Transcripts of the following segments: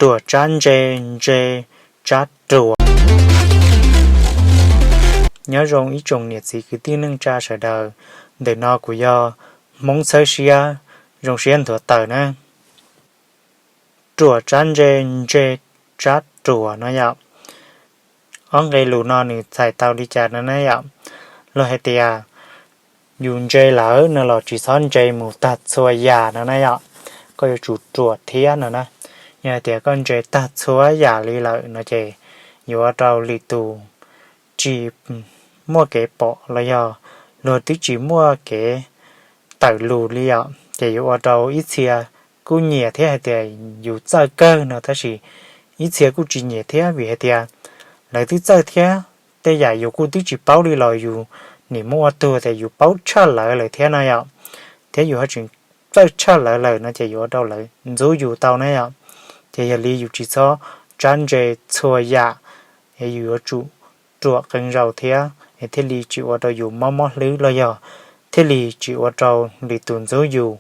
Ruam tsab ntse, ntse tsab ruam. Nyob zoo ib tsoom niam txiv kwv tij neej tsa sawv daws, ntawm no kuv yog Hmoob Txhawb Siab, zoo siab nthuav tawm na. Ruam tsab ntse, ntse tsab ruam no yom. Ob nqe lus no nws txhais tau li cas no na yom? Luag hais tias yus ntse lawm no los tsis txhob ntse mus tag txhua yam no na yom, koj yuav tsum ruam thiab no na. Yog hais tias koj ntse tag txhua yam li lawm no ces yuav ua rau lwm tus tsis muaj kev pom los yog luag twb tsis muaj kev tawm lus li yom, ces yuav ua rau ib txhia kuj nyiam thiab hais tias yus txawj kawg no tab sis ib txhia kuj tsis nyiam thiab vim hais tias lawv twb txawj thiab, tej yam yus kuj twb tsis paub li los yus nim muab ua tug tias yus paub tshaj lawv lawm thiab no yom, thiab yus ho tseem txawj tshaj lawv lawm no ces yuav ua rau lawv ntxub yus tau na yom. Ces yog li yus tsis txhob tsab ntse txhua yam, es yus yuav tsum ruam qee zaus thiab es thiaj li tsis ua rau yus mob mob hlwb los yog thiaj li tsis ua rau lwm tus ntxub yus,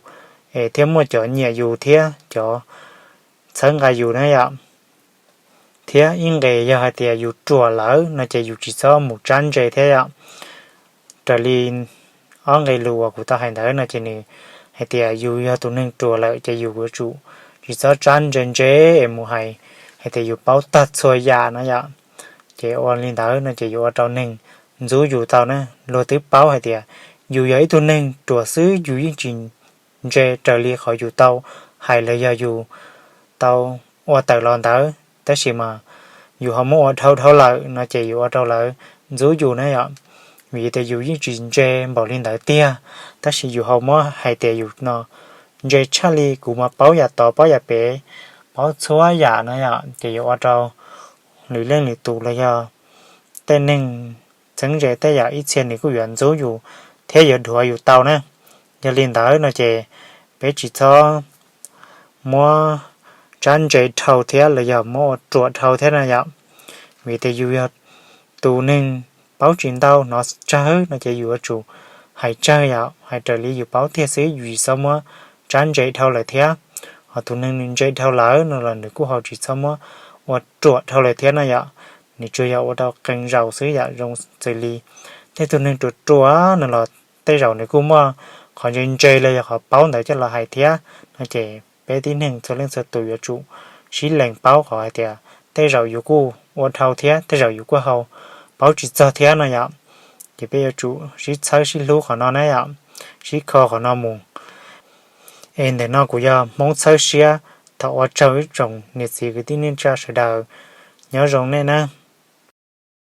es thiaj muaj cov nyiam yus thiab cov txhawb nqa yus na yom. Thiab ib nqe yog hais tias yus ruam lawm no ces yus tsis txhob mus tsab ntse thiab yom. Raws li ob nqe lus uas kuv tau hais ntawd no ces nws hais tias yus yog tus neeg ruam lawm ces yus yuav tsum tsis txhob tsab ntse ntse es mus hais hais tias yus paub tag txhua yam no yom. Ces ua li ntawd no ces yuav ua rau neeg ntxub yus tau na. Luag twb paub hais tias yus yog ib tug neeg ruam xwb, yus yeej tsis ntse raws li qhov yus tau hais los yog yus tau ua tawm los ntawd, tab sis mas yus ho muab ua dhau dhau lawm no ces yuav ua rau lawv ntxub yus na yom. Vim tias yus yeej tsis ntse npaum li ntawd tiag, tab sis yus ho muab hais tias yus no ntse tshaj li, kuv mas paub yam tod paub yam pem, paub txhua yam no yom, ces yuav ua rau lwm leej lwm tus los yog tej neeg txheeb ze tej yam ib txhia nws kuj yuav ntxub yus thiab yuav dhuav yus tau na. Yog li ntawd no ces peb tsis txhob muab tsab ntse dhau thiab los yog muab ua ruam dhau thiab na yom. Vim tias yus yog tus neeg paub tsis ntau hnov tsawg no ces yus yuav tsum hais tsawg yom, hais raws li yus paub tiag xwb, yus tsis txhob muab tsab ntse dhau lawm thiab. Ho tus neeg nws ntse dhau lawm no los nws kuj ho tsis txhob muab ua ruam dhau lawm thiab no yom. Nws tsuas yog ua rau qee zaus xwb yom, zoo xws li tej tug neeg ruam ruam no los tej zaum nws kuj muaj qhov ntse ntse los yog qhov paub ntawd coj los hais thiab no ces peb tib neeg txhua leej txhua tus yuav tsum sib lees paub qhov hais tias tej zaum yus kuj ua dhau thiab tej zaum yus kuj ho paub tsis txog thiab no yom. Ces peb yuav tsum sib txhawb sib hlub qhov no na yom, sib kho qhov no mus. Es ntawm no kuv yog Hmoob Txhawb Siab, thov ua tsaug ib tsoom niam txiv kwv tij neej tsa sawv daws, nyob zoo nej na.